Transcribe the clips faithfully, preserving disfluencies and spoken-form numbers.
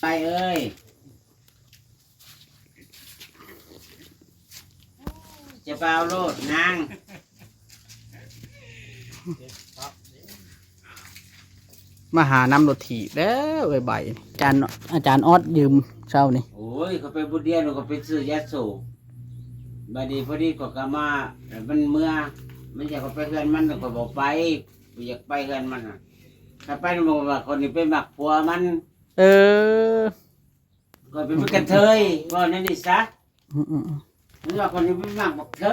ไปเอ้ย จะไปเอาโลดนาง มาหาน้ำรถถีบแล้วเอ้ยใบ อาจารย์อาจารย์ออดยืมเช้านี่ โอ้ยเขาไปบุเดียนก็ไปซื้อยาสูบบัดนี้พอดีก็กลับมาแล้วมันเมื่อ มันอยากไปเฮือนมันก็บอกไปบ่อยากไปเฮือนมันน่ะถ้าไปมันบอกว่าคนนี้ไปมักผัวมัน เออ ก็เป็นกระเทยว่านั่นนี่ซะ อืมอืมอืม มันว่าคนนี้ไปมักบักเทอ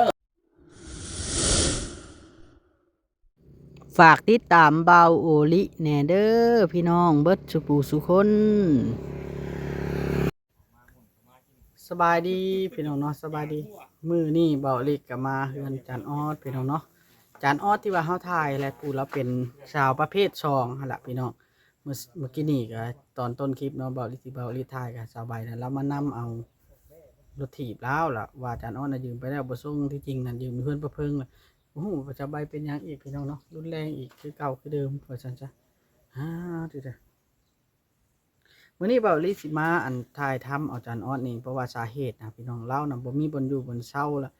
ฝากติดตามเบาโอลิแหน่เด้อพี่น้องเบิดสุปูสุคน สบายดีพี่น้องเนาะ สบายดี มื้อนี้เบาโอลิก็มาเฮือนจานออดพี่น้องเนาะ จานออดที่ว่าเฮาถ่ายและผู้เราเป็นสาวประเภทสองหั่นล่ะพี่น้อง เมื่อเมื่อกี้นี่ก็ตอนต้นคลิปเนาะ เบาโอลิที่เบาโอลิถ่ายกับสาวใบนะ แล้วมานำเอารถถีบแล้วล่ะ ว่าจานออดน่ะยืมไปแล้วบ่ส่ง ที่จริงน่ะยืมเพื่อนประเพิงล่ะ โอ้โห สาวใบเป็นหยังอีกพี่น้องเนาะ รุนแรงอีกคือเก่าคือเดิมว่าซั่นซะ ฮ่า มื้อนี้เบาโอลิสิมาอันถ่ายทำเอาจานออดนี่ เพราะว่าสาเหตุนะพี่น้อง ลาวนะบ่มีบ่อนอยู่บ่อนเซาละ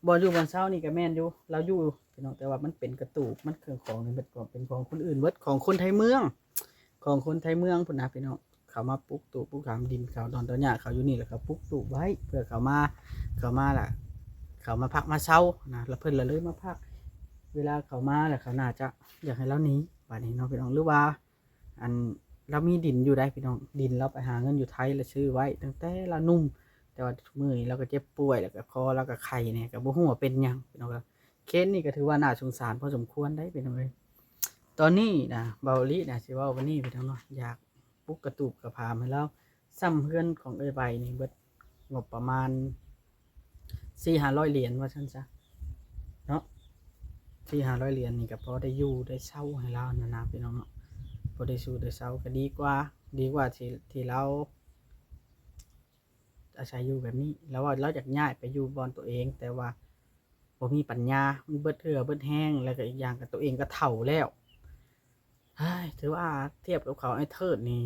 บ่อนอยู่บ่อนเซานี่ก็แม่นอยู่ ลาวอยู่พี่น้อง แต่ว่ามันเป็นกระตูบ มันเครื่องของนี่มันก็เป็นของคนอื่นเบิด ของคนไทยเมือง ของคนไทยเมืองพุ้นนะพี่น้อง เขามาปลูกตูบปลูกถามดินเขา ตอนตอนเนี้ยเขาอยู่นี่แล้วเขาปลูกตูบไว้ เพื่อเขามา เขามาล่ะ เขามาพักมาเซานะ แล้วเพิ่นละเลยมาพัก เวลาเขามาแล้วเขาน่าจะอยากให้ลาวหนีบัดนี้เนาะพี่น้อง หรือว่า อันลาวมีดินอยู่ได้พี่น้อง ดินลาวไปหาเงินอยู่ไทยแล้วซื้อไว้ตั้งแต่ลาวหนุ่ม แต่ว่าทุกมื้อนี้ลาวก็เจ็บป่วย แล้วก็คอลาวก็ไข้เนี่ย ก็บ่ฮู้ว่าเป็นหยังพี่น้องครับ เคสนี่ก็ถือว่าน่าสงสารพอสมควรได้พี่น้องเอ้ย ตอนนี้นะ เบาโอลินะ สิเว้าวันนี้พี่น้องเนาะ อยากปลูกกระตูบกระพามให้ลาว ซ่ำเฮือนของเอ้ยใบนี่เบิดงบประมาณ สี่ห้าร้อยเหรียญว่าซั่นซะ เนาะ สี่ห้าร้อยเหรียญนี่ก็พอได้อยู่ได้เซาให้ลาวนั่นนะพี่น้องเนาะ พอได้อยู่ได้เซาก็ดีกว่า ดีกว่าที่ที่ลาวอาศัยอยู่แบบนี้ ลาวว่าลาวอยากย้ายไปอยู่บ่อนตัวเอง แต่ว่าบ่มีปัญญา มันเบิดเหื่อเบิดแฮง แล้วก็อีกอย่างก็ตัวเองก็เฒ่าแล้ว เฮ้ย ถือว่าเทียบกับเขาไอ้เทิดนี่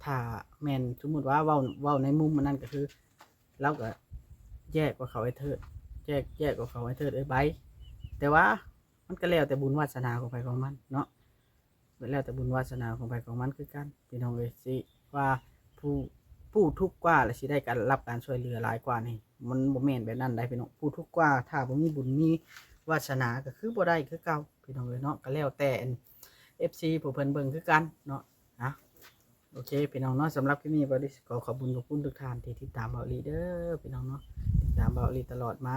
ถ้าแม่นสมมุติว่าเว้า เว้าในมุมมันนั่นก็คือ ลาวก็แย่กว่าเขาไอ้เทิด แย่ แย่กว่าเขาไอ้เทิดเอ้ยใบ แต่ว่ามันก็แล้วแต่บุญวาสนาของไผของมันเนาะ แล้วแต่บุญวาสนาของไผของมันคือกัน พี่น้องเอ้ย สิว่าผู้ ผู้ทุกข์กว่าแล้วสิได้การรับการช่วยเหลือหลายกว่านี่ มันบ่แม่นแบบนั้นได้พี่น้อง ผู้ทุกข์กว่าถ้าบ่มีบุญมีวาสนาก็คือบ่ได้คือเก่า พี่น้องเอ้ยเนาะ ก็แล้วแต่อัน เอฟซี ผู้เพิ่นเบิ่งคือกันเนาะ นะ โอเคพี่น้องเนาะ สำหรับคลิปนี้เบาโอลิขอขอบคุณขอบคุณทุกท่านที่ติดตามเบาโอลิเด้อพี่น้องเนาะ ติดตามเบาโอลิตลอดมา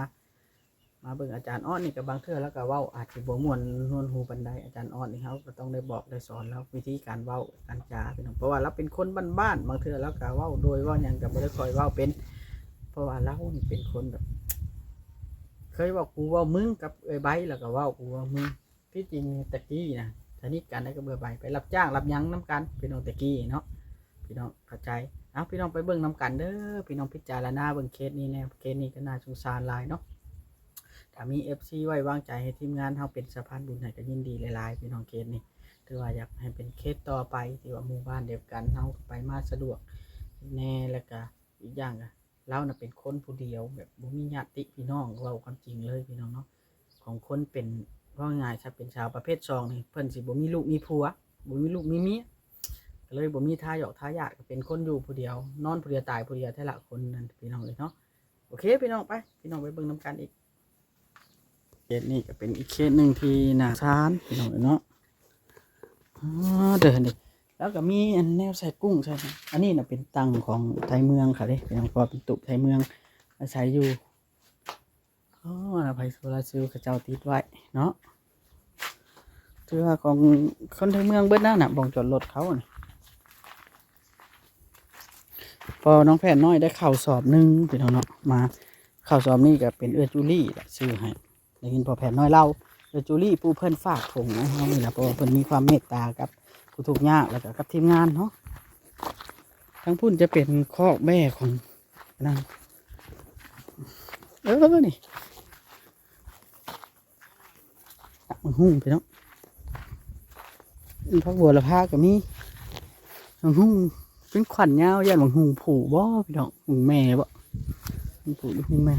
มาเบิ่งอาจารย์ออดนี่ก็บางเทื่อลาวก็เว้าอาจสิบ่ม่วนนวลหูปานใด อาจารย์ออดนี่เฮาก็ต้องได้บอกได้สอนลาววิธีการเว้าการจาพี่น้อง เพราะว่าลาวเป็นคนบ้านๆ บางเทื่อลาวก็เว้าโดยเว้าหยังก็บ่ได้ค่อยเว้าเป็น เพราะว่าลาวนี่เป็นคนแบบ เคยเว้ากูเว้ามึงกับเอ้ยใบ แล้วก็เว้ากูเว้ามึง ที่จริงแต่กี้นะสนิทกันแล้วก็เอ้ยใบ ไปรับจ้างรับหยังนำกันพี่น้องแต่กี้เนาะ พี่น้องเข้าใจ เอาพี่น้องไปเบิ่งนำกันเด้อ พี่น้องพิจารณาเบิ่งเคสนี้แน่ เคสนี้ก็น่าสงสารหลายเนาะ ถ้ามีเอฟซีไว้วางใจให้ทีมงานเฮาเป็นสะพานบุญให้ก็ยินดีหลายๆ พี่น้อง เคสนี้ ถือว่าอยากให้เป็นเคสต่อไปที่ว่าหมู่บ้านเดียวกันเฮาไปมาสะดวกแน่ แล้วก็อีกอย่างก็ลาวน่ะเป็นคนผู้เดียวแบบบ่มีญาติพี่น้อง เว้าความจริงเลยพี่น้องเนาะ ของคนเป็น เว้าง่ายๆ ถ้าเป็นสาวประเภทสองนี่เพิ่นสิบ่มีลูกมีผัว บ่มีลูกมีเมีย ก็เลยบ่มีทายอกทายาท ก็เป็นคนอยู่ผู้เดียว นอนผู้เดียวตายผู้เดียวแท้ละคนนั่นพี่น้องเอ้ยเนาะ โอเคพี่น้องไป พี่น้องไปเบิ่งนำกันอีก เคสนี้ก็เป็นอีกเคสหนึ่งที่น่าสงสารพี่น้องเอ้ยเนาะ อ๋อ เด้อนี่ แล้วก็มีอันแนวใส่กุ้งใส่ อันนี้น่ะเป็นตังของไทยเมืองเขาเด้พี่น้อง เพราะว่าเป็นตูบไทยเมืองอาศัยอยู่ อ๋อ นะ ไฟโซลาร์เซลล์เขาเจ้าติดไว้เนาะ ถือว่าของคนไทยเมืองเบิดนั่นน่ะ บ่องจอดรถเขาน่ะ พอน้องแพนน้อยได้ข้าวสอบหนึ่งพี่น้องเนาะ มาข้าวสอบนี่ก็เป็นเอื้อยจูลี่แหละซื้อให้ ได้ยินพ่อแพนน้อยเล่า เอื้อยจูลี่ผู้เพิ่นฝากถุงมาให้เฮานี่แหละ เพราะว่าเพิ่นมีความเมตตากับผู้ทุกข์ยาก แล้วก็กับทีมงานเนาะ ทั้งพุ้นจะเป็นคอกแบ่ของนั่น เออ นี่ ตักบักหุ่งพี่น้อง ผักบัวละพาก็มี บักฮุ่งเป็นขวัญยาว ย่านบักฮุ่งผู้บ่พี่น้อง ฮุ่งแม่บ่ ฮุ่งผู้หรือฮุ่งแม่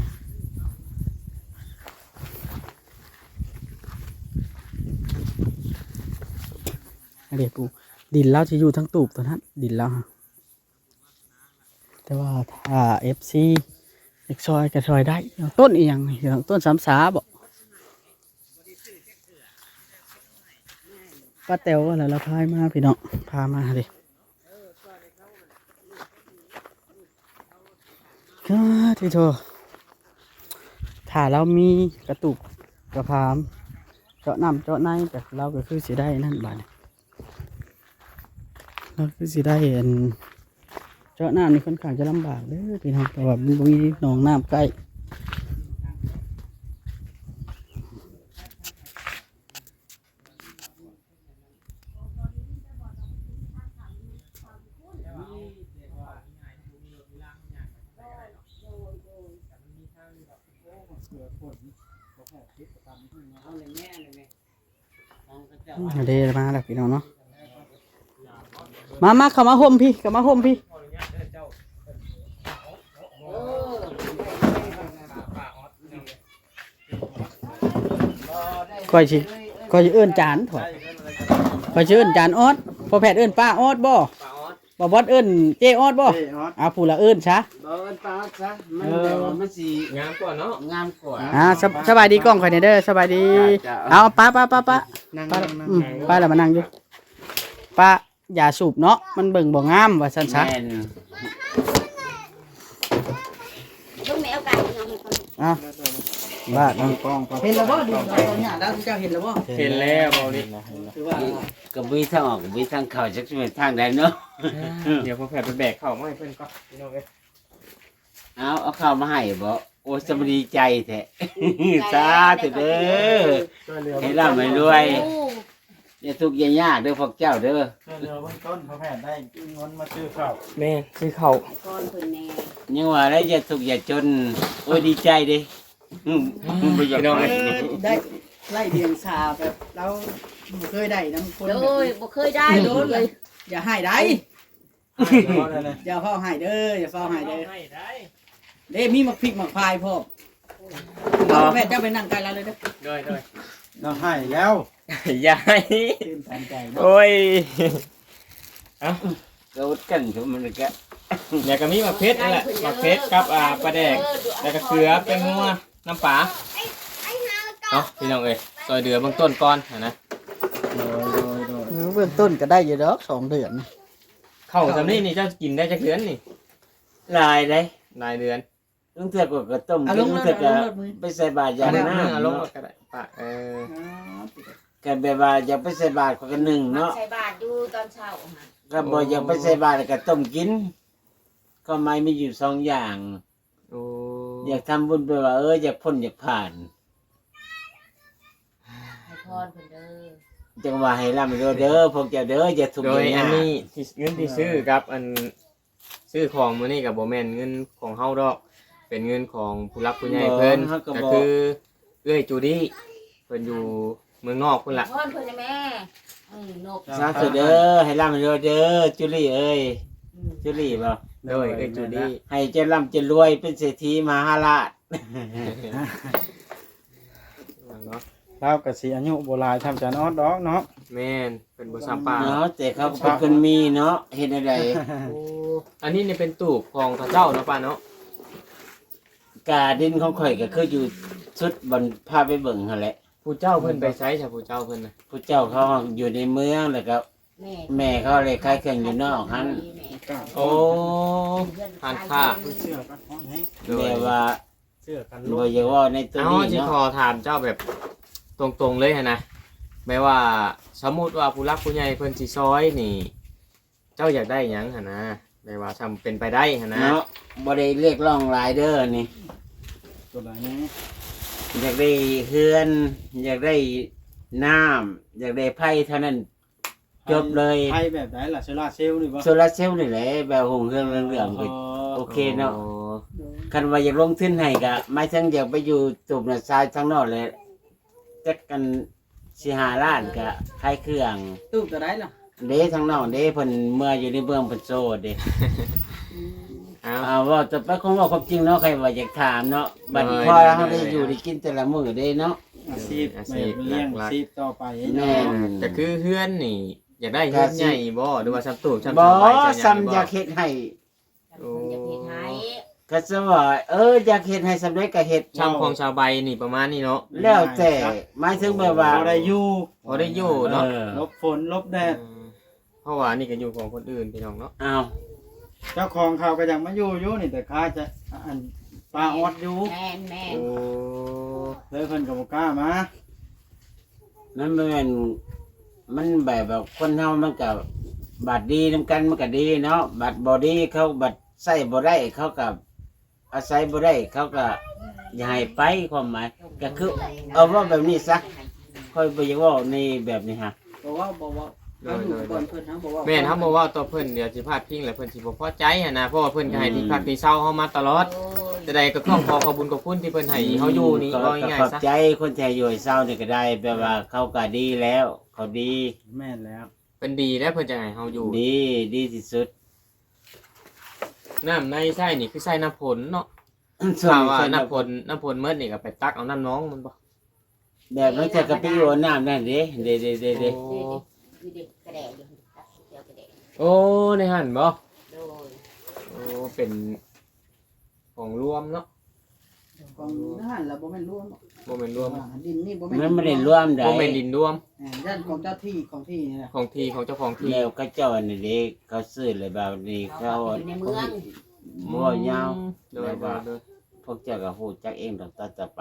อันนี้ปลูก ดินลาวสิอยู่ทั้งตูบตัวนั้น ดินลาวฮะ แต่ว่าถ้า เอฟซี อยากซอยก็ซอยได้ ต้นอีหยังนี่ ต้นสามสาบ่ ป้าแต๋วว่าแล้วเราพายมาพี่น้อง พามาดิ ก็ที่โท ถ้าเรามีกระตุกกระพาม เจาะน้ำเจาะใน แต่เราก็คือสิได้นั่นบาดนี้ เราคือสิได้อัน เจาะน้ำนี่ค่อนข้างจะลำบากเด้อพี่น้อง เพราะว่ามันบ่มีหนองน้ำใกล้ เด้มาแล้วพี่น้องเนาะ มามาเข้ามาห่มพี่ เข้ามาห่มพี่ ค่อยสิ ค่อยสิเอิ้นจานถอย ค่อยสิเอิ้นจานออด พ่อแพทย์เอิ้นป้าออดบ่ ป้าออด บ่บอสเอิ้นเจ้ออดบ่ เจ้ออด อ่า ผู้ละเอิ้นซะ บ่เอิ้นป้าออดซะ มัน เออ แบบว่ามันสิ งามกว่าเนาะ งามกว่า อ่า สบ- สบายดีกล้องข่อยแหน่เด้อ สบายดี จ้า จ้า เอา ป้า ป้า ป้า ป้า นั่ง ป้า นั่ง นั่ง อืม ป้าละมานั่งอยู่ ป้า อย่าสูบเนาะ มันเบิ่งบ่งามว่าซั่นซะ แม่น เบิ่งแม่เอาไก่เนาะ อ่ะ บาดเนาะ เห็นแล้วบ่ ดูเราเนี่ย แล้วเจ้าเห็นแล้วบ่ เห็นแล้ว เบาลิ คือว่า ก็มีทางออก มีทางเข้า จักสิไปทางใดเนาะ เดี๋ยวพ่อแพทย์ไปแบกเข้ามาให้เพิ่นก่อนพี่น้องเอ้ย เอา เอาเข้ามาให้บ่ โอ้ย สบายดีใจแท้ สาธุเด้อ ช่วยเหลือ ให้ร่ำให้รวย โอ้ อย่าทุกข์อย่ายากเด้อพวกเจ้าเด้อ ช่วยเหลือเบื้องต้น พ่อแพทย์ได้เงินมาซื้อข้าว แม่น ซื้อข้าว ให้พรเพิ่นแน่ ยังว่าแล้วอย่าทุกข์อย่าจน โอ้ย ดีใจเด้ อืม อืม บ่อยาก พี่น้องเอ้ย ได้ไล่เดียงสาแบบเราบ่เคยได้นำคน โด แบบ ย บ่เคยได้โดนเลย อย่าให้ได้ ให้เนาะนั่นน่ะ อย่าเฝ้าให้เด้อ อย่าเฝ้าให้เด้อ เด้ มีหมากพริกหมากพายพร้อม เอาแพทย์เจ้าไปนั่งใกล้เราเลยเด้อ โดย โดย เราให้แล้ว อย่าให้ ตื่นตันใจเนาะ โอ้ย เอ้า ก็อดกันอยู่มันก็ แล้วก็มีหมากเผ็ดนั่นแหละ หมากเผ็ดกับ อ่า ปลาแดก แล้วก็เกลือ แป้งนัว น้ำปลา เนาะ พี่น้องเอ้ย ซอยเหลือเบื้องต้นก่อนหั้นนะ โดย โดย โดย เออ เบื้องต้นก็ได้อยู่ดอก สองเดือน เข้าซำนี้นี่เจ้ากินได้จักเดือนนี่ หลายเด้ หลายเดือน ลางเทื่อก็ ก็ต้ม เอาลง กิน ลางเทื่อก็ ลง ลง ไปใส่บาตรยามน้ำ เอาลง เนาะ ก็ได้ ปะ เออ อ๋อ ก็แบบว่าอยากไปใส่บาตรก็นึ่งเนาะ ใส่บาตรอยู่ตอนเช้าหั่น ก็บ่อยากไปใส่บาตรก็ต้มกิน ความหมายมีอยู่สองอย่าง โอ้ อยากทำบุญแบบว่า เออ อยากพ้นอยากผ่าน ให้พรเพิ่นเด้อ จังว่าให้ร่ำให้รวยเด้อ พวกเจ้าเด้อ อย่าทุกข์ โดย อย่ายาก อันนี้ที่ เงินที่ซื้อกับอัน ซื้อของมื้อนี้ก็บ่แม่นเงินของเฮาดอก เป็นเงินของผู้หลักผู้ใหญ่เพิ่น บ่ เฮาก็ ก็ บ่ คือเอื้อยจูดี้ เพิ่นอยู่เมืองนอกพุ้นล่ะ พรเพิ่นนะแม่ อืม นก สาธุเด้อ ให้ร่ำให้รวยเด้อ จูลี่เอ้ย อืม จูลี่บ่ โดย เอื้อยจูดี้ ให้เจ้าร่ำเจ้ารวย เป็นเศรษฐีมหาราช เนาะ ลาวก็สิอายุบ่หลายส่ำจานออดดอกเนาะ แม่น เพิ่นบ่ส่ำป้า เนาะ แต่เขาก็เป็นคนมีเนาะ เฮ็ดแนวใด โอ้ อันนี้นี่เป็นตูบของเขาเจ้าเนาะป้าเนาะ กาดินของข่อยก็คืออยู่สุดบ่อนพาไปเบิ่งหั่นแหละ ผู้เจ้าเพิ่นไปไสซะ ผู้เจ้าเพิ่นน่ะ ผู้เจ้าเขาอยู่ในเมือง แล้วก็ แม่ แม่เขาเลยขายเครื่องอยู่นอกหั่น แม่ โอ้ หันค่ะ เสื้อกันฮ้อนแฮง โดย แบบว่า เสื้อกันลม บ่อยากเว้าในตัวนี้เนาะ เอา สิขอถามเจ้าแบบตรงๆเลยหั้นนะ แบบว่าสมมุติว่าผู้หลักผู้ใหญ่เพิ่นสิซอยนี่ เจ้าอยากได้หยังหั้นนะ แบบว่าถ้าเป็นไปได้หั้นนะ เนาะ บ่ได้เรียกร้องหลายเด้อนี่ ตัวใดแน่ อยากได้เฮือน อยากได้น้ำ อยากได้ไฟเท่านั้น จบเลย ไฟแบบใดล่ะ โซลาร์เซลล์นี่บ่ โซลาร์เซลล์นี่แหละ แบบหุงเฮือนเหลืองๆ ก็ อ๋อ โอเคเนาะ อ๋อ คันว่าอยากลงทุนให้ก็ หมายถึงอยากไปอยู่ตูบน่ะ ทรายทางนอกแหละ จักกัน สิหาล้านก็ขายเครื่อง ตู้ตัวใดล่ะ เด้ทางน้องเด้ เพิ่นเมืออยู่ในเมืองเพิ่นโสดเด้ อืม เอา เอา เว้าต่อไป คงเว้าความจริงเนาะ ใครว่าอยากถามเนาะ บัดนี้ โดย พอเฮา โดย ได้อยู่ได้กินแต่ละมื้อเด้เนาะ อาชีพ อาชีพ แบบเลี้ยง หลักๆ ชีพต่อไป แม่น เนาะ ก็คือเฮือนนี่ อยากได้เฮือนใหญ่บ่ หรือว่าส่ำตู้ส่ำ บ่ สาวใบส่ำหยัง ส่ำ บ่ อยากเฮ็ดให้ โอ้ เพิ่นอยากเฮ็ดให้ ก็จะว่า เออ อยากเฮ็ดให้ส่ำใดก็เฮ็ด ส่ำของสาวใบนี่ประมาณนี้เนาะ แล้วแต่ หมายถึงแบบว่า พอได้อยู่ พอได้อยู่เนาะ เออ หลบฝนหลบแดด อืม เพราะว่านี่ก็อยู่ของคนอื่นพี่น้องเนาะ อ้าว เจ้าของเขาก็ยังมาอยู่อยู่นี่ แต่ข้าจะ อัน ปลาออดอยู่ แม่นๆ โอ้ เลยเพิ่นก็บ่กล้ามา มันบ่แม่น มันแบบ แบบคนเฮามันก็ บัดดีนำกันมันก็ดีเนาะ บัดบ่ดีเขาบัดใช้บ่ได้ เขาก็อาศัยบ่ได้ เขาก็อย่าให้ไป ความหมาย ก็คือ เอาเว้าแบบนี้ซะ ข้อยบ่อยากเว้าในแบบนี้ฮะ บ่เว้า บ่เว้า โดย เฮาอยู่ โดย ก่อนเพิ่น เฮาบ่เว้า แม่น เฮาบ่เว้าต่อเพิ่น เดี๋ยวสิพาดพิงแล้วเพิ่นสิบ่พอใจหั้นนะ เพราะว่าเพิ่นก็ให้ อืม ที่พักที่เช้าเฮามาตลอด โอ้ย จะได้ก็ต้องขอขอบบุญขอบคุณที่เพิ่นให้ อืม เฮาอยู่นี่ ก็ ว่าง่ายๆ ก็ขอบ ซะ ใจคนที่ให้อยู่ให้เช้านี่ก็ได้ แบบว่า เออ เขาก็ดีแล้ว เขาดี แม่นแล้ว เพิ่นดีแล้วเพิ่นจะให้เฮาอยู่ ดี ดีที่สุด น้ำในใช้นี่คือใช้น้ำฝนเนาะ ส่วน ถ้าว่า ใช้น้ำ น้ำฝน น้ำฝนหมดนี่ก็ไปตักเอาน้ำหนองมันบ่ แบบบางเทื่อก็ไปอยู่น้ำนั่นเด้ เด้ เด้ เด้ เด้ โอ้ นี่เด้กระแดะอยู่ ตักเดียวกระแดะ โอ้ ในหั่นบ่ โดย โอ้ เป็นของรวมเนาะ ของในหั่นล่ะบ่แม่นรวม บ่แม่นรวม อ่า ดินนี่บ่แม่น มันบ่ได้รวมใด บ่แม่นดินรวม อ่า ย่านของเจ้าที่ ของที่นี่นะ ของที่ ของเจ้าของที่ แล้วเขาเจ้าอันนี้เด้ เขาซื้อเลยแบบนี้ เขา เขาอยู่ในเมือง บ่ยาว อืม โดย แบบว่า โดย โดย พวกเจ้าก็ฮู้จักเองดอก ต่อ ต่อไป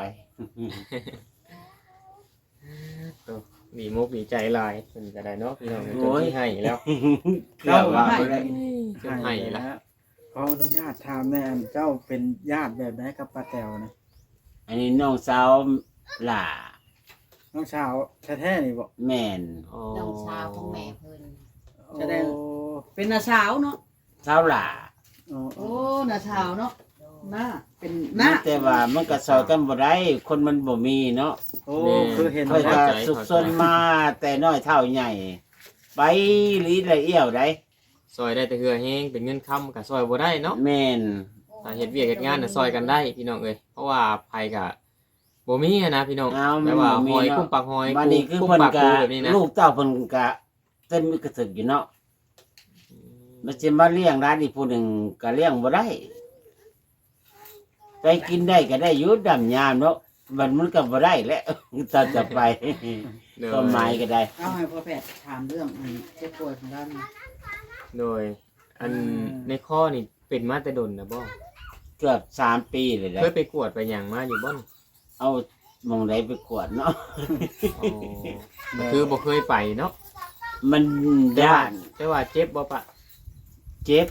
โอ้ ดีมุกดีใจหลายเพิ่นก็ได้เนาะพี่น้อง โอ้ย จนสิให้แล้ว เกือบว่าบ่ได้ จนให้ละ ขออนุญาตถามแหน่ อันเจ้าเป็นญาติแบบใดกับป้าแต๋วนะ อันนี้น้องสาวหล้า น้องสาวแท้ๆนี่บ่ แม่น อ๋อ น้องสาวของแม่เพิ่น แสดง โอ้ เป็นน้าสาวเนาะ สาวหล้า อ๋อ โอ้ น้าสาวเนาะ น้า เป็นน้า แต่ว่ามันก็ซอยกันบ่ได้ คนมันบ่มีเนาะ โอ้ แม่น คือเห็น ข้อยก็ เข้าใจ สุขสนมาแต่น้อยเฒ่าใหญ่ ไปลีละเอี้ยวใด ซอยได้แต่เหื่อแฮง เป็นเงินคำก็ซอยบ่ได้เนาะ แม่น ถ้าเฮ็ดเวียกเฮ็ดงานน่ะซอยกันได้พี่น้องเอ้ย เพราะว่าไผก็บ่มีหั้นนะพี่น้อง อ้าว แต่ว่า มันบ่มี หอย เนาะ คุ้มปากหอย บัดนี้คือ คุ้มปาก เพิ่นก็ ปูแบบนี้นะ ลูกเต้าเพิ่นก็เต็มกระตึกอยู่เนาะ อืม มันสิมาเลี้ยงหลานอีกผู้หนึ่งก็เลี้ยงบ่ได้ ไปกินได้ก็ได้อยู่ดำยามเนาะ บัดมันก็บ่ได้แล้ว ต่อ ต่อไป โดย ความหมายก็ได้ เอาให้พ่อแพทย์ถามเรื่องอันเจ็บป่วยของเรานี่ โดย อัน อ่า ในคอนี่เป็นมาแต่ดนนะบ่ เกือบสามปีเลยแหละ เคยไปกวดไปหยังมาอยู่บ่นี่ เอาหม่องใดไปกวดเนาะ อ๋อ ก็คือบ่เคยไปเนาะ มัน แต่ว่า ย้าน แต่ว่าเจ็บบ่ปะ เจ็บ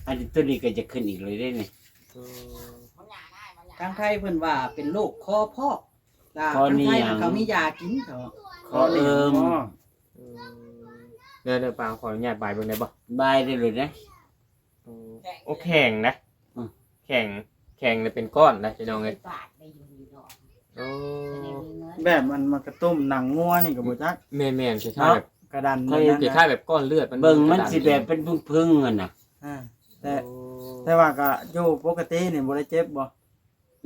อันนี้ตัวนี้ก็จะขึ้นอีกเลยเด้นี่ อืม ทางไทยเพิ่นว่าเป็นโรคคอพอก ล่ะ คอ ทางไทย เนียง เขามียากินเขา คอเอิม อืม เดี๋ยว เดี๋ยวปางขออนุญาตบายเบิ่งได้บ่ บายได้เลยนะ อืม โอ้ แข็งนะ อืม แข็ง แข็งเลยเป็นก้อนนะพี่น้องเอ้ย โอ้ แบบมันมากระตุ้มหนังงัวนี่ก็บ่จัก แม่นๆ คล้ายๆ แบบ กระดัน คล้ายๆ แบบก้อนเลือดมัน เบิ่งมันสิแบบเป็นพึ่งๆหั่นน่ะ อ่า แต่ โอ้ แต่ว่าก็อยู่ปกตินี่บ่ได้เจ็บบ่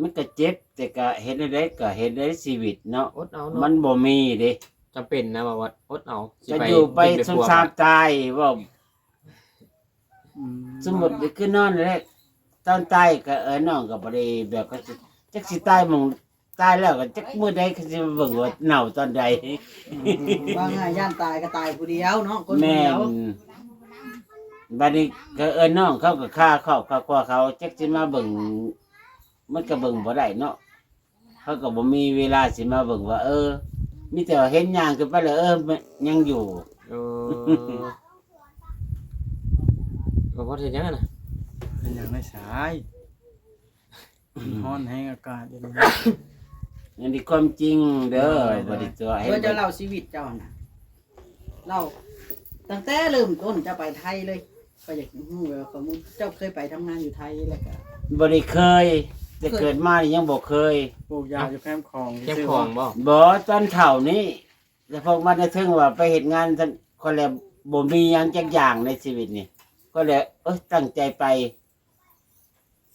มันก็เจ็บ แต่ก็เฮ็ดแนวใดก็เฮ็ดในชีวิตเนาะ อดเอาเนาะ มันบ่มีเด้ จำเป็นนะว่า ว่าอดเอา สิ ก็ ไป อยู่ไป บินไป สงสาร ผัว ตาย เว้า อืม สมมุติคือนอนแล้ว ตอนตายก็ เออ น้องก็บ่ได้แบบก็สิ จักสิตายหม่อง ตายแล้วก็จักมื้อใดก็สิมาเบิ่งว่าเน่าตอนใด อืม ว่าง่ายย่านตายก็ตายผู้เดียวเนาะ คนผู้เดียว แม่น บัดนี้ก็ เออ น้องเขาก็ฆ่าครอบฆ่าครัวเขา จักสิมาเบิ่ง มันก็เบิ่งบ่ได้เนาะ เขาก็บ่มีเวลาสิมาเบิ่งว่า เออ มีแต่ว่าเห็นย่างขึ้นไปแล้ว เออ มันยังอยู่ เออ ก็บ่เฮ็ดหยังอะนะ เป็นหยังในสาย มันร้อนแฮงอากาศอยู่นี่ อันนี้ความจริงเด้อ ได้ บ่ได้ตัว เออ เจ้าเล่าชีวิตเจ้าน่ะ เล่าตั้งแต่เริ่มต้นเจ้าไปไทยเลย ข้อยอยากรู้ว่าข้อมูล เจ้าเคยไปทำงานอยู่ไทยแล้วก็ บ่ได้เคย แต่เกิดมานี่ยังบ่เคย ปลูกยาอยู่แคมป์ของ แคมป์ของบ่ บ่ ตอนเฒ่านี่ แล้วพวกมันในเทิงว่าไปเฮ็ดงานซั่น ข้อยแลบ่มีหยังจักอย่างในชีวิตนี่ ข้อยแล เอ้ย ตั้งใจไป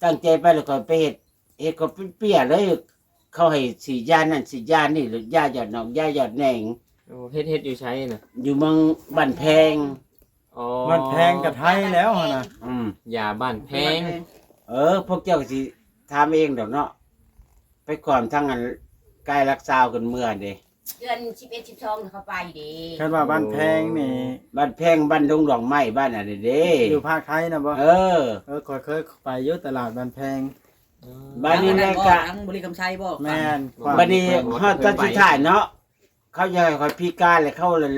ตั้งใจไปแล้วข้อยไปเฮ็ด เฮ็ดข้อยเป็นเปี้ยเลย เขาให้ฉีดยานั่นฉีดยานี่ หรือยายอดหนองยายอดแหนง โอ้ เฮ็ด เฮ็ดอยู่ไสน่ะ อยู่เมืองบ้านแพง อ๋อ บ้านแพงกับไทยแล้วหั่นน่ะ อืม ยาบ้านแพง เออ พวกเจ้าก็สิถามเองดอกเนาะ ไปก่อนทางอันกายรักษากันเมือเด้ เดือนสิบเอ็ด สิบสองเขาไปเด้ คันว่าบ้านแพงนี่ บ้านแพง บ้านดงดอกไม้ บ้านอันนี้เด้ อยู่ภาคไทยน่ะบ่ เออ เออ ข้อยเคยไปอยู่ตลาดบ้านแพง อืม บ้านนี้ อันนั้น แม่น บ่ กะ ทั้งบริคำไชบ่ แม่น บ้านนี้ บ้าน ฮอดตอนสุดท้ายเนาะ เขาอยากให้ข้อยพิการเลย เขาเลย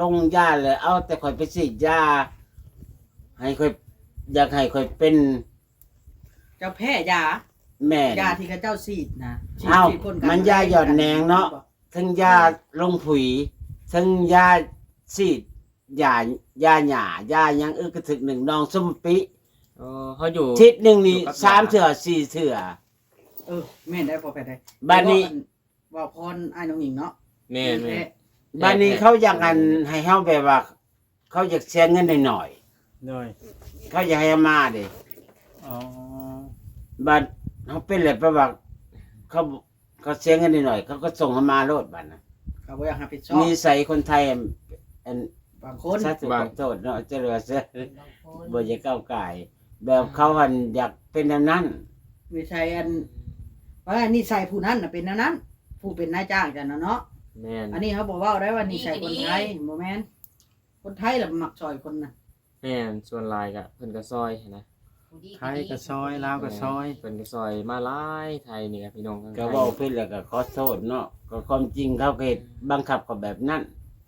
ลงยาเลย เอาแต่ข้อยไปฉีดยา ให้ข้อย อยากให้ข้อยเป็น เจ้าแพ้ยา แม่น ยาที่เขาเจ้าฉีดนะ ฉีด เอ้า ฉีดพ่นกัน มันยายอดแหนงเนาะ ทั้งยาลงผุย ทั้งยาฉีด ยา ยาหญ้า ยาหยังอึกกระทึกหนึ่งนองส้มปิ เออ เขาอยู่ ทิศหนึ่งนี่ อยู่กับยา สามเทื่อ สี่เทื่อ เออ แม่นได้ พอไปได้ บ้านนี้ ว่าพรอ้ายน้องหญิงเนาะ แม่น แม่น แท้ บ้านนี้เขาอยากอัน ให้เฮาแบบว่า เขาอยากเสียเงินหน่อยๆ โดย เขาอยากให้มาเด้ อ๋อ บัดเขาเป็นแล้ว เพราะว่าเขา เขาเสียเงินหน่อยๆ เขาก็ส่งให้มาโลดบัดน่ะ เขาบ่อยากรับผิดชอบ นิสัยคนไทย อัน บางคน สาธุ บาง ขอโทษเนาะ เจริญเสริญ บางคน บ่อยากก้าวก่าย แบบเขาหั้นอยากเป็นแนวนั้น นิสัยอัน ว่านิสัยผู้นั้นน่ะเป็นแนวนั้น ผู้เป็นนายจ้างจ้ะเนาะ แม่น อันนี้เขาบ่เว้าได้ว่านิสัยคนไทย บ่แม่น คนไทยล่ะมักซอยคนน่ะ แม่น ส่วนหลายก็เพิ่นก็ซอยหั้นนะ ไทยก็ซอย ลาวก็ซอย เพิ่นก็ซอยมาหลาย ไทยนี่ก็พี่น้องทางไทย ก็เว้าผิดแล้วก็ขอโทษเนาะ ก็ความจริงเขาก็เฮ็ดบังคับเขาแบบนั้น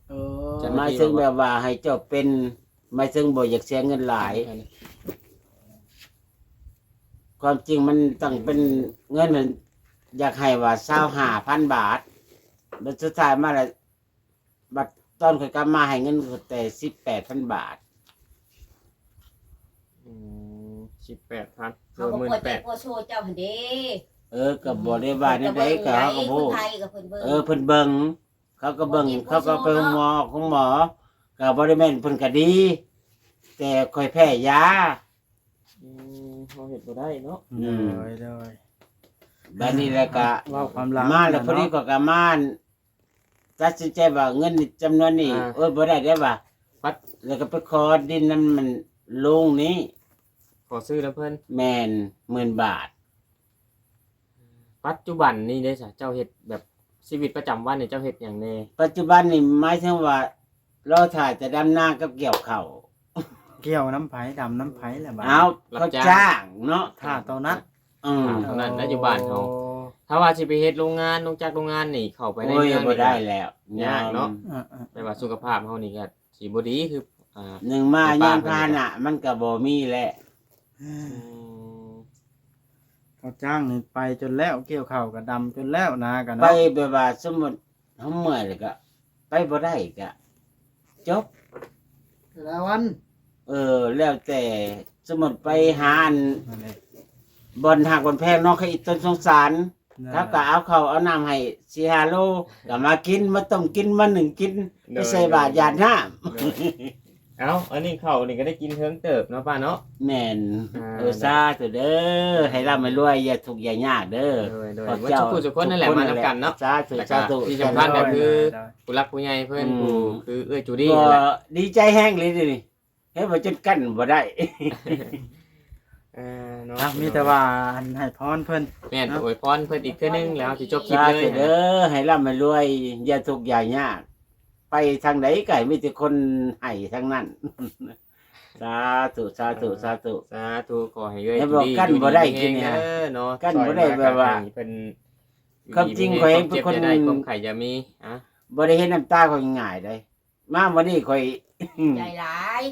เออ หมายถึงแบบว่าให้เจ้าเป็น หมายถึงบ่อยากเสียเงินหลาย ความจริงมันต้องเป็นเงิน อยากให้ว่าซาวห้าพันบาท บัดสุดท้ายมาแล้ว บัดตอนข้อยกลับมาให้เงินแต่สิบแปดพันบาท อืม สิบแปดพัน เขาก็ หมื่นแปด พอใจพอโชว์เจ้าหั่นเด้ เออ ก็บ่ได้ว่าแนวใด ก็เขาก็บ่ คนไทยก็เพิ่นเบิ่ง เออ เพิ่นเบิ่ง เขาก็เบิ่ง เขาก็ไปหาหมอ คุณหมอ ก็บ่ได้แม่นเพิ่นก็ดี แต่ข้อยแพ้ยา อืม เขาเฮ็ดบ่ได้เนาะ อืม โดย โดย บัดนี้แล้วก็ เว้าความลับ มาแล้ว เนาะ พอดีก็กะมาตัดสินใจว่าเงินจำนวนนี้ อ่า โอ้ย บ่ได้เด้อว่า ปัด แล้วก็ไปขอดินนำมันลุงนี้ ขอซื้อนำเพิ่น แม่น หมื่นบาท ปัจจุบันนี้เด้ซะ เจ้าเฮ็ดแบบชีวิตประจำวันนี่เจ้าเฮ็ดหยังแน่ ปัจจุบันนี่หมายถึงว่ารอท่าแต่ดำนากับเกี่ยวข้าว เกี่ยวนำไผ ดำนำไผล่ะบาด เอ้า รับจ้าง เขาจ้างเนาะ ท่าเท่านั้น อืม ท่าเท่านั้นนะ อยู่บ้านเฮา โอ้ ถ้าว่าสิไปเฮ็ดโรงงาน โรงจักรโรงงานนี่ เข้าไปใน โอ้ย เมือง บ่ได้ นี่ก็ แล้ว ยากเนาะ อืม อืม แต่ว่าสุขภาพเฮานี่ก็สิบ่ดีคือ อ่า หนึ่งมา ในป่า ยานพาหนะ มันก็บ่มีแหละ อืม เขาจ้างนี่ไปจนแล้ว เกี่ยวข้าวก็ดำจนแล้ว นาก็เนาะ ไปแบบว่าสมมุติเฮาเมื่อยแล้วก็ไปบ่ได้ก็จบ แต่ละวัน เออ แล้วแต่ สมมุติไปหาอัน นั่นแหละ บ่อนฮักบ่อนแพงเนาะ เขาอีต้นสงสาร นั่นแหละ เขาก็เอาข้าวเอาน้ำให้สี่ห้าโล ก็มากิน มาต้มกิน มานึ่งกิน โดย ไปใส่บาตรหยาดน้ำ โดย เอ้า อันนี้ข้าวนี่ก็ได้กินเทิงเติบเนาะป้าเนาะ แม่น อ่า เออ สาธุเด้อ ให้ร่ำให้รวย อย่าทุกข์อย่ายากเด้อ โดย โดย พวกเจ้า ทุกผู้ทุกคนนั่นแหละ ทุกคน มานำกันเนาะ สาธุ แล้วก็ สาธุ ที่สำคัญก็คือ โดย โดย ผู้หลักผู้ใหญ่เพิ่น อืม ผู้คือเอื้อยจูดี้ ก็ นั่นแหละ ดีใจแฮงเลยเดี๋ยวนี้ เฮ็ดว่าจนกั้นบ่ได้ เออ เนาะ อ่ะ มีแต่ว่าอันให้พรเพิ่น แม่น เนาะ อวยพรเพิ่นอีกเทื่อนึงแล้วสิจบคลิปเลย สาธุเด้อ ให้ร่ำให้รวย อย่าทุกข์อย่ายาก ไปทางใดก็ให้มีแต่คนให้ทั้งนั้น สาธุ สาธุ อ่า สาธุ สาธุ ขอให้เอื้อย ให้บอก จูดี้ กั้นบ่ได้ อยู่ดีมีแฮง กินเนี่ย เด้อเนาะ กั้นบ่ได้ ซอยมา แบบว่า ก็ให้เพิ่น ความจริง อยู่ดีมีแฮง ข้อยเป็นคน ความเจ็บอย่าได้ ความไข้อย่ามี อ่ะ บ่ได้เห็นน้ำตาข้อยง่ายเด้ มาวันนี้ข้อย ใจร้าย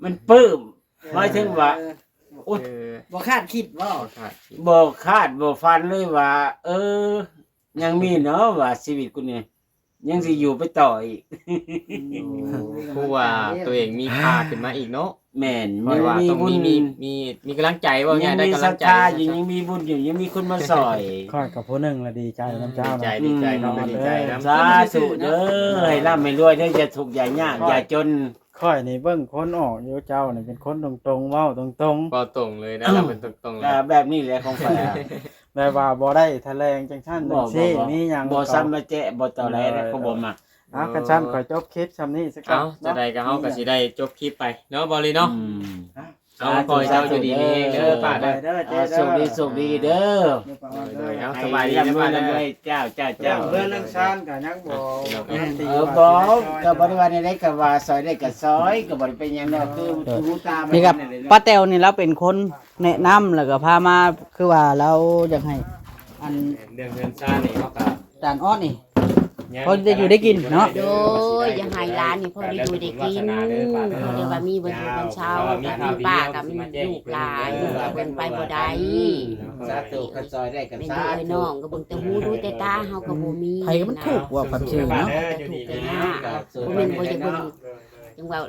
มันปลื้ม เออ หมายถึงว่า เออ โอ๊ย เออ บ่คาดคิดบ่ บ่คาดคิด บ่คาดบ่ฝันเลยว่า เออ ยังมีเนาะว่าชีวิตกูนี่ ยังสิอยู่ไปต่ออีก โอ้ ผู้ว่าตัวเองมีค่าขึ้นมาอีกเนาะ แม่น คอยว่า ยังมี ต้อง บุญ มีมีมีมีกำลังใจว่า ยั ง่าย ง ได้ มี กำ ศ ลั รั ง ท ใจ ธาอยู่ยังมีบุญอยู่ยังมีคนมาซอย ข้อยกับผู้หนึ่งละดีใจนำเจ้า ดีใจ นะ ดีใจ อืม เนาะดีใจนำ สาธุเด้อให้ร่ำให้รวยเด้ออย่าทุกข์อย่ายากอย่าจน ข้อยนี่เบิ่งคนออกอยู่เจ้านี่เป็นคนตรงๆเว้าตรง ก็ตรงเลยนะเราเป็นตรงๆเล ก็ ย แบบนี้แหละของข้อยอะ ๆแบบว่าบ่ได้แถลงจังซั่น บ่ จังซี่ บ่ มีหยัง บ่ซ้ำมาแจ้บ่ต่อแลนะเขาบ่มัก อ่ะคันซั่นขอยจบคลิปซำนี้ซะก่อน เอาจะใดก็เฮาก็สิได้จบคลิปไปเนาะบอลลีเนาะ อืม เอาคอยเจ้าอยู่ดีมีแฮงเด้อป้าเด้อ เด้อ อ่าโชคดีโชคดีเด้อ โดยเอาสบายดีนะป้าเด้อ ร่ำรวยร่ำรวยเจ้าเจ้าเจ้า เพื่อนนังซานก็ยังบ่ เออบอกก็บ่ได้ว่าในใดก็ว่าซอยได้ก็ซอยก็บ่ได้เป็นหยังดอกคือหูตามัน นี่ครับ นั่นแหละ ป้าแต๋วนี่เราเป็นคนแนะนำแล้วก็พามาคือว่าเราอยากให้อัน เรื่องเงินซ่านี่เขาก็ จานออดนี่ พอได้อยู่ได้กินเนาะ โดยอย่าให้หลานนี่พอได้อยู่ได้กิน เขาเรียกว่ามีบ่อยู่บ่เช้า มีป้ากับมีลูกหลาน เพิ่นไปบ่ได้ สาธุก็ซอยได้ก็ เป็น สา เอ้ย ธุ น้องก็เบิ่งแต่หูดูแต่ตา เฮาก็บ่มี ไผก็มันถูกว่าความจริงเนาะ ถูกแต่ยาก ครับ บ่แม่นบ่อยากเบิ่งจังว่า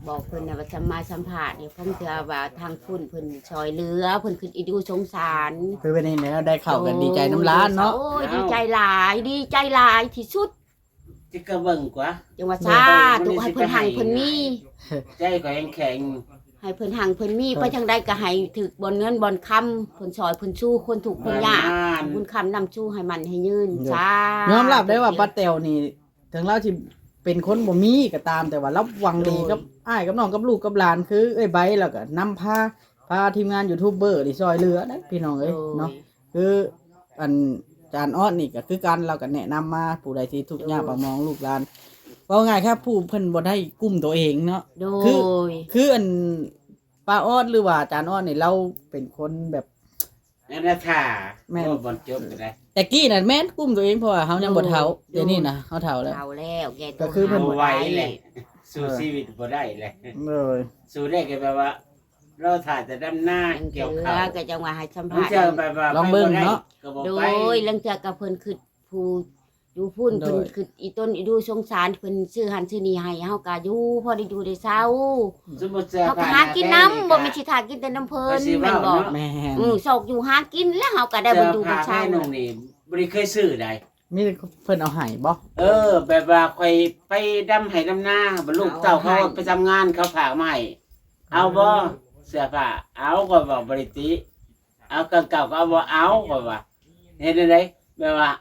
บอกเพิ่นน่ะว่าสำมาสัมภาษณ์อยู่ เพิ่นเทื่อว่าทางคุณเพิ่นช่วยเหลือ เพิ่นคิดอีดูสงสาร คือเป็นนี่แล้วได้เข้ากันดีใจนำหลานเนาะ โอ้ยดีใจหลาย ดีใจหลายที่สุด ที่ก็เบิ่งกว่า จังว่าสาธุให้เพิ่นหังเพิ่นมี ใจก็แข็งแข็ง ให้เพิ่นหังเพิ่นมีไปทางใดก็ให้ถืกบ่อนเงินบ่อนคำเพิ่นซอยเพิ่นสู้คนทุกข์คนยาก บุญคำนำสู้ให้มันให้ยืนสาธุ ยอมรับได้ว่าป้าแต๋วนี่ถึงเราสิเป็นคนบ่มีก็ตาม แต่ว่าเราหวังดีกับอ้ายกับน้องกับลูกกับหลานคือเอ้ยใบแล้วก็นำพาพาทีมงานยูทูบเบอร์นี่ซอยเหลือนะพี่น้องเอ้ยเนาะ คืออันจานออดนี่ก็คือกันเราก็แนะนำมาผู้ใดที่ทุกข์ยากปากหมองลูกหลานเว้าง่ายครับผู้เพิ่นบ่ได้กุ้มตัวเองเนาะ โด คือย คืออันป้าออดหรือว่าจานออดนี่เราเป็นคนแบบ นั่นนะท่า แม่น โอ้บ่จบก็ได้ แต่กี้น่ะแม่นกุ้มตัวเองเพราะว่าเฮายังบ่เฒ่าเดี๋ยวนี้นะเฮาเฒ่าแล้ว เฒ่าแล้วแก่ ก็คือเพิ่น บ่ บ่ไหวแหละสู้ชีวิตบ่ได้แหละ เลย สู้ได้ก็แบบว่า เราถ่ายแต่ดำหน้า ยัง เกี่ยว เถื่อ ข้าว ก็จังว่าให้สัม บาง ภาษณ์ เทื่อแบบว่า ลองเบิ่ง ไปบ่ได้ เนาะ ก็บ่ โด ไป ยลังเทื่อก็เพิ่นคิดผู้อยู่พุ่น โดย เพิ่นคิดอีต้นอีดูสงสารเพิ่นซื้อหันซื้อนี่ให้เฮาก็อยู่พอได้อยู่ได้เซา สมมุติเสื้อ เฮาก็ ผ้า หากิน หา น้ำ แพง บ่มีสิทากินแต่น้ำเพิ่น ก็สิ แม่น เว้า บ่ เนาะ แม่น อือซอกอยู่หากินแล้วเฮาก็ได้บ่อยู่บ่เซา เสื้อผ้าแม่นุ่งนี่บ่ได้เคยซื้อใด มีแต่เพิ่นเอาให้บ่ เออ แบบว่าข่อยไปดำไห้ดำนาบ่ลูกเต้าเขาไปทำงานเขาฝากมาให้เอาบ่เสื้อผ้าเอาก็บอกบ่ได้ติเอากางเก่าก็เอาบ่เอาก็ว่าเฮ็ดจั่งใดแบบว่า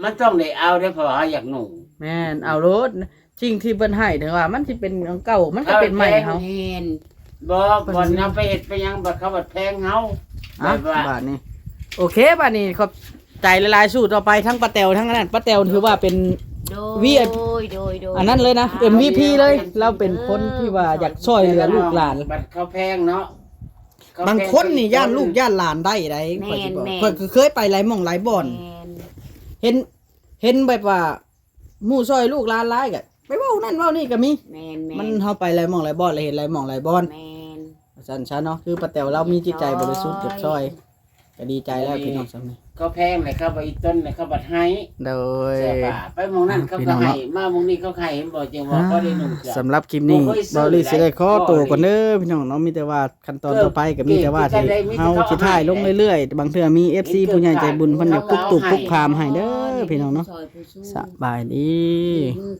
มันต้องได้เอาได้เพราะว่าเฮาอยากนุ่ง แม่นเอาโลดสิ่งที่เพิ่นให้ถึงว่ามันสิเป็นของเก่ามันก็เป็นใหม่เฮา แม่น บ่บ่นำไปเฮ็ดไปหยังบัดเขาบัดแพงเฮา อ่ะ แบบว่า บาดนี้ โอเคบาดนี้ขอบใจหลายๆสู้ต่อไปทั้งป้าแต๋วทั้งอันนั้นป้าแต๋วถือว่าเป็น โด วีไอ โดยโดย อันนั้นเลยนะ เอ็มวีพี เลย เราเป็นคนที่ว่าอยากช่วยเหลือลูกหลาน บัดเขาแพงเนาะ บางคนนี่ย่านลูกย่านหลานได้ได แม่น ข้อยสิบอก แม่น ข้อยก็เคยไปหลายหม่องหลายบ่อน แม่น เห็น เห็นแบบว่าหมู่ช่วยลูกหลานหลายก็ไปเว้านั่นเว้านี่ก็มี แม่นแม่ มัน นเฮาไปหลายหม่องหลายบ่อนแล้วเห็นหลายหม่องหลายบ่อน แม่น ซั่นซะเนาะคือป้าแต๋วเรามีจิตใจบริสุทธิ์อยากช่วย ก็ดีใจแล้วพี่น้องสำนี้ เขาแพงเลยครับว่าอีต้นเลยเขาบัดให้ โดย เสื้อผ้าไปหมองนั่นเขา พี่ ก็ น้อง ให้ เนาะ มาหมองนี้เขาก็ให้เห็นบ่จังว่าเขาได้นุ่งเสื้อ สำหรับคลิปนี้ บ่เคยซื้อ เบาลี่สิได้ขอตัวก่อนเด้อพี่น้องเนาะมีแต่ว่าขั้นตอนต่อไปก็มีแต่ว่าที่เฮาสิถ่ายลงเรื่อยๆ บางเทื่อมี เอฟซี ผู้ใหญ่ใจบุญเพิ่นอยากปลุกตูบปลุกพามให้เด้อพี่น้องเนาะ ซอยผู้สู้ สบายดี มือ